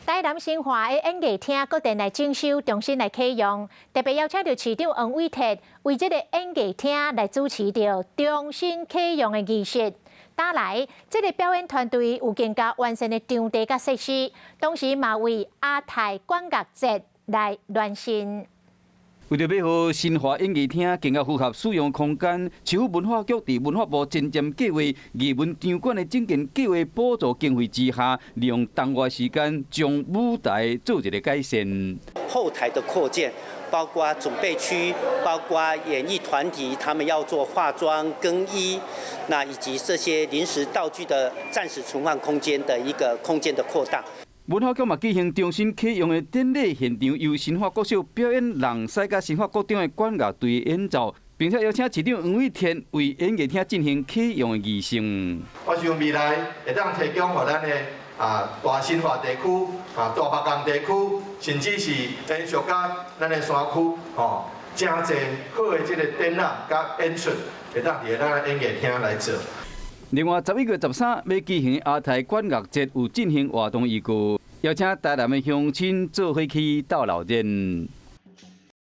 台南新華的演藝廳閣電來整修，重新來啟用，特別邀請著市長黃偉哲為這个演藝廳來主持著重新啟用的儀式。打來，這个表演團隊有更加完善的場地佮設施，同時嘛為亞太管樂節來暖身。為著欲予新華演藝廳更加符合使用空間，市府文化局佇文化部前瞻計畫藝文場館的整建計畫補助經費之下，利用冬外時間將舞台做一个改善。後台的擴建，包括準備區，包括演藝團體，他們要做化妝、更衣，那以及這些臨時道具的暫時存放空間的一個空間的擴大。文化局嘛舉行重新啟用的典禮現場，由新華國小表演人賽佮新華國中的管樂隊演奏，並且邀請市長黃偉哲為演藝廳進行啟用的儀式。我想未來會當提供予咱的大新華地區、大北港地區，甚至是延續到咱的山區，吼，誠濟好的這个展覽佮演出，會當佇咱的演藝廳來做。另外，11月13欲舉行亞太管樂節有進行活動預告，邀請台南的鄉親做伙去鬥鬧熱。